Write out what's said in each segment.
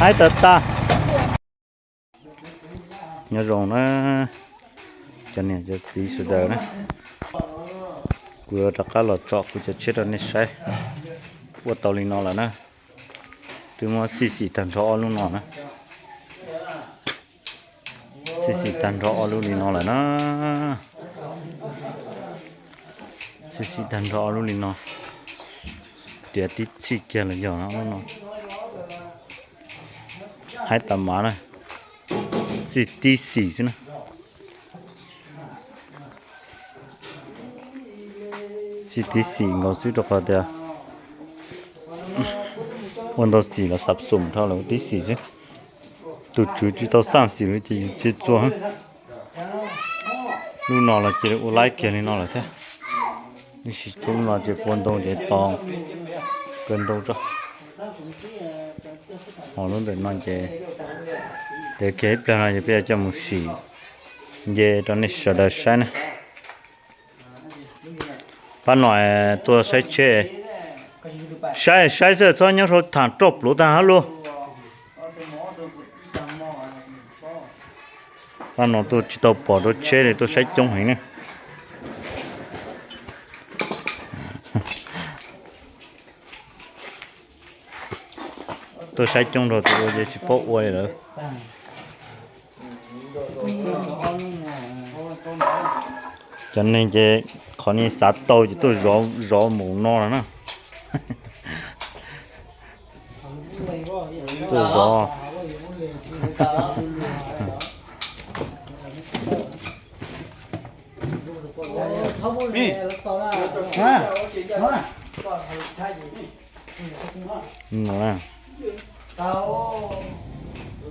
Haib tag tag. Nyob zoo na, cov niam cov txiv sawv daws na, kuv yuav rov qab los tso kuv cov tsheb rau nej saib. Ua tau li no lawm na, twb muab xim xim tag nrho ob lub no na. Xim xim tag nrho ob lub li no lawm na. Xim xim tag nrho ob lub li no. Tiav tib txhij kiag los yog ob lub no. Haib tas mav na. Xim tib xim xwb na. Xim tib xim nkaus xwb rau qhov tias ua ntau xim los xav xum dhau los tib xim xwb. Tus tswv tsis tau xaj xim li ces yus cia txua. Lub no los cia li ua laib kiag li no lawm thiab. Tab sis lub no ces kua ntoo ces to kawg ntau tso. Ho lub ntawm no ces, ces kiag ib pliag no ces peb yuav coj mus sim nce rau nej sawv daws saib na. Pab no tuaj saib tsheb, saib saib xwb txhob nyob sau tham roj pluav tag hab lauj. Pab no tuaj tsis tau pom rau tsheb li, tuaj saib coob heev ne. Tuaj saib coob nrog tus ua ces tsis paub ua li lawm. Cov neeg ces qhov ni xav tau ces tuaj zov mus no lawm na. Tuaj zov.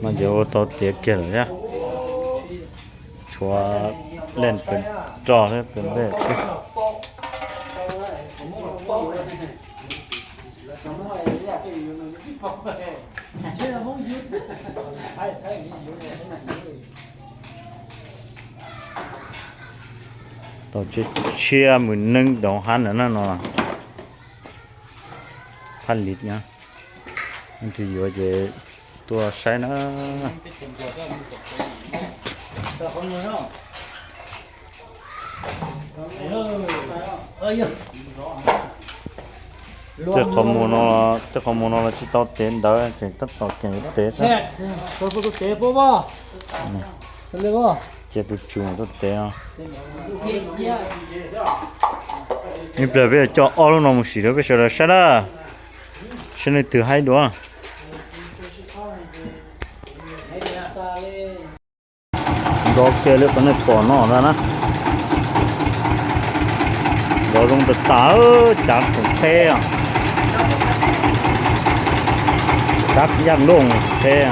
No ces ua tau tiav kiag lawm thiab. Tshuav leej pem roj thiab pem ntej xwb. Tau tshiab mus neeb doov hab ntawm no. Phaj lis nyob, leej twg yuav ces tuaj saib na. Tej qhov muag no, tej qhov muag no los tsis tau tev ntawd ces tab tom keem yuav tev xwb. Cia tus tswv mus tuaj tev no. Ib pliag peb yuav coj ob lub no mus sim rau peb sawv daws saib na. Saib leej twg haib dua. Nrov kiag li qhov nej pom no ntag na. Nrov zoo tas tas, cav khoom qheb os. Cav yaj nlooj qheb.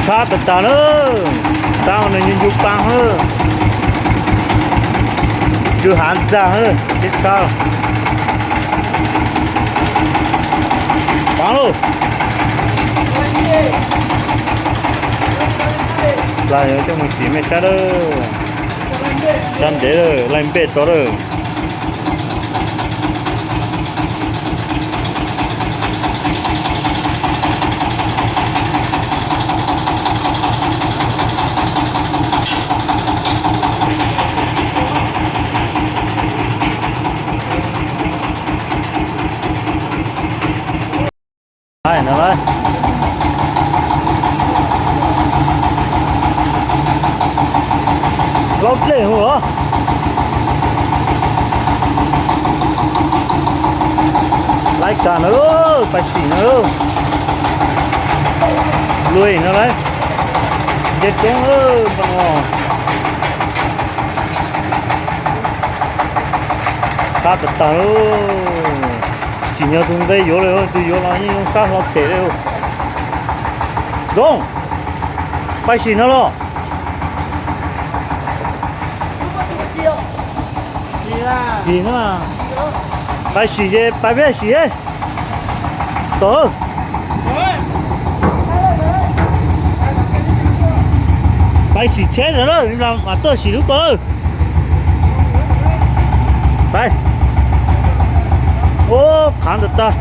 Tshab tas tas na. Tab nws ncu ncu pa hab. Tsw hav ntxag hab, tib tshab. Paav lauj. Plag yuav coj mus sim mej sab lawm. Sab ntev lawm, laig npej tod lawm. Laib no lauj. Laub dlej hu os. Laib kag no lauj, pais sim no lauj. Luag no lauj. Nce roob lawm no. Tshab tas tas lauj. Tsim nyog tus nqe yuav li, tus yuav los yeej zoo sab hlo them li. Zoo, pais sim no los. Sim no, pais sim ces pais peb sim. Tod, pais sim tsheb lawm, mam tuaj sim lub ko. Pais. Ub, qhav ntawd tag.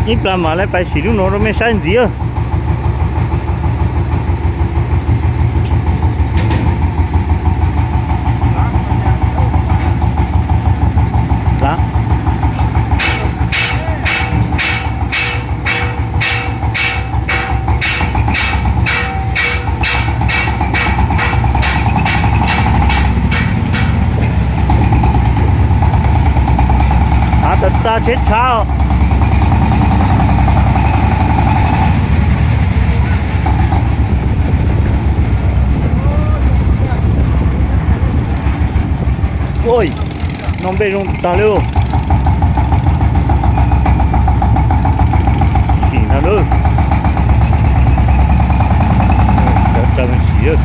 Ib plag mam li pais sim lub no rau mej saib ntxiv. Av tag tag tsheb tshav. Ui, no npej zoo tag li. Sim ntag lauj. Sawv daws sim.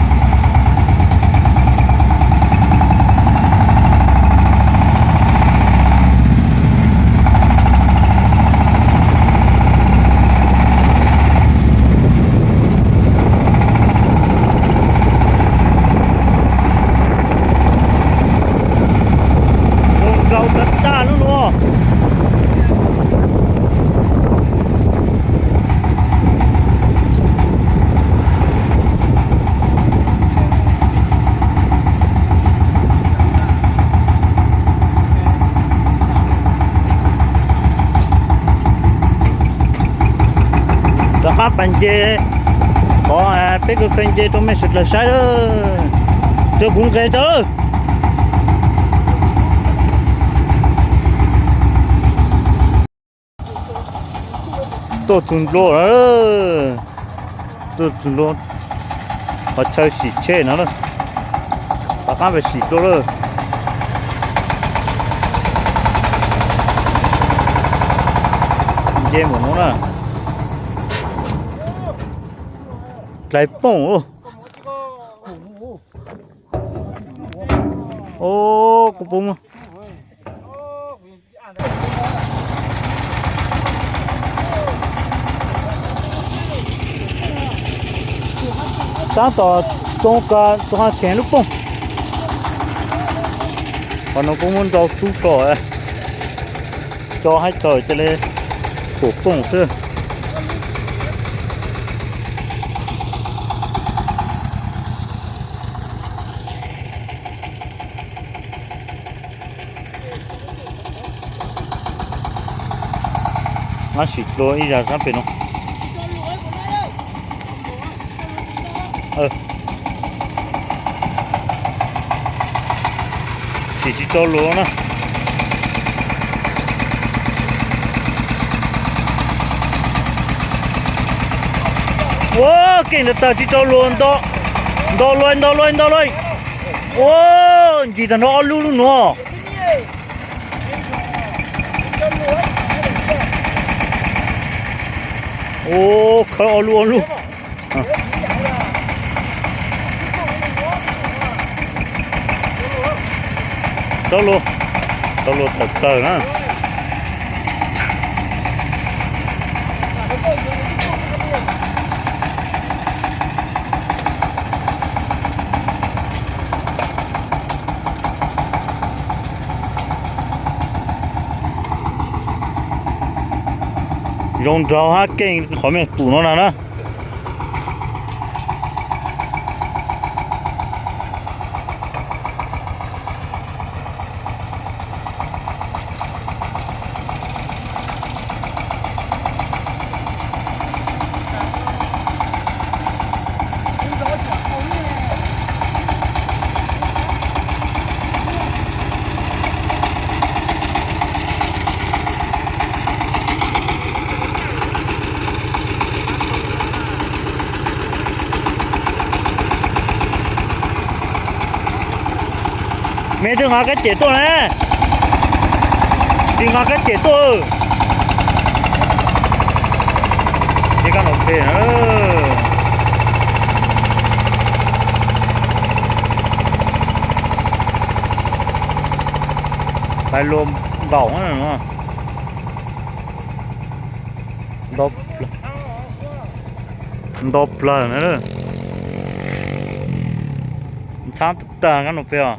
Zoo nraug tag tag lub nuav. Rov qab pais nce qhov peb kawg kawg nce rau mej sawv daws saib lawm. Rau kuv nqes tau. Tuaj txug ntua lawm, tuaj txug ntua qhov chaw sim tsheb no lawm. Rov qab pais sim dua lawm. Nce mus no na. Dlais pooj. Ub, kuv puas muaj. Tab tom tsoo kag tus ha kheev lub pooj. Qhov no kuj muab nrau tub hlo, tso haib tso cia li puam pooj xwb. Mab sim dlua ib zag sab pem no. Sim tsis tso lus na. Ua keej ntawd tag tsis tso lus, nto lua nto lua nto lua. Ua ncig tag nrho ob lub lub nuav. Ua khawb ob lub ob lub. Tso lus, tso lus tawm plaws na. Zoo nraug hab keej qhov mej pum no na na. Mej twb nqa kab cem tuaj ne, tsis nqa kab cem tuaj. Ib kab no peg na. Pais lua nkaum no. Nto plaws na. Ntxhab tag kab no peg os.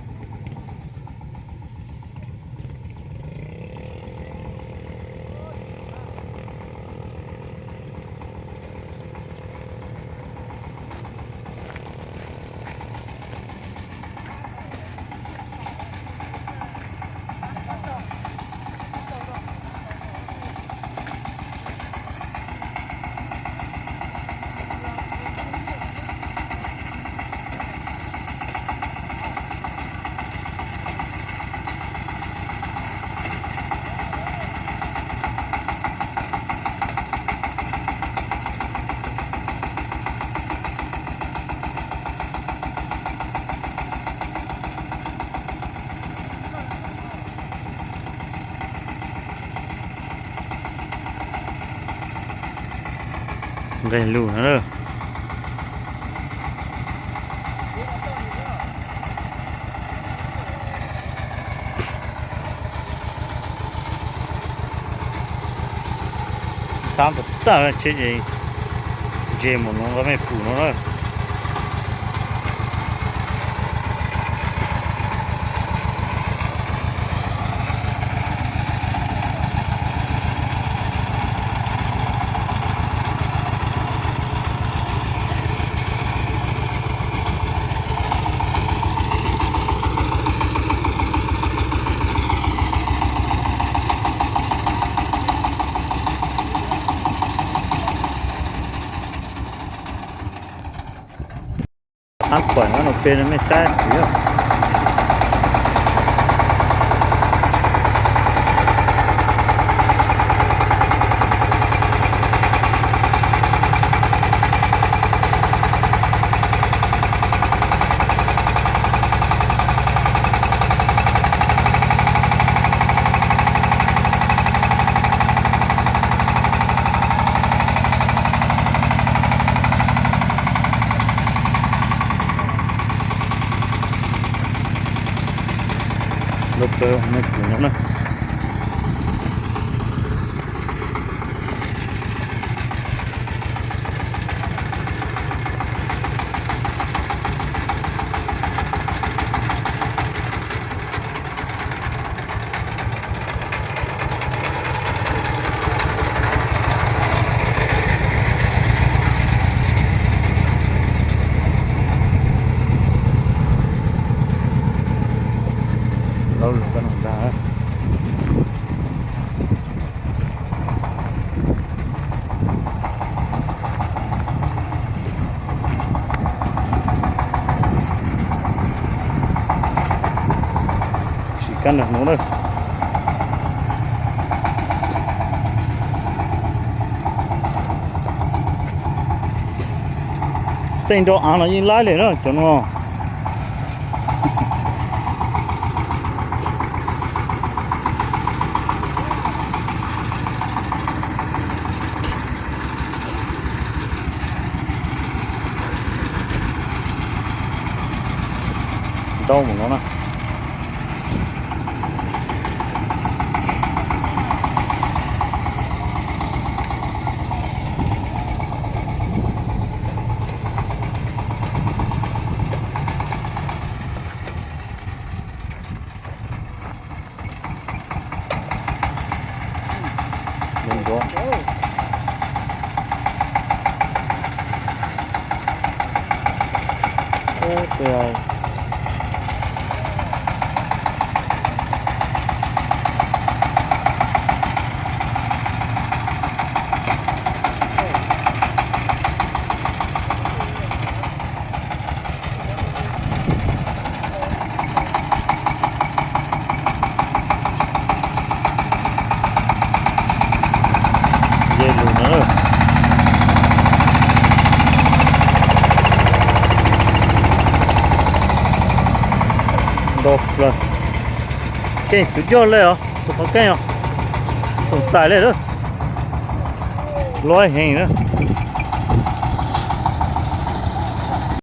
Nqes lug no lawm. Ntxhab tag tag tsheb ces ntse mus no nqa mej pum no na. Ab, pom no no peb no mej saib xwb. Lub plawv mej pum no na. Laub lug tau nug tag. Sim kab nrag hnub na. Tej nrau av no yeej laib li na cov no. Ntau mus no na. Ye lug no. Nto plaws. Keej xwm yog le os, xwm qhov keej os. Xoom xais le lawm. Loj heev na.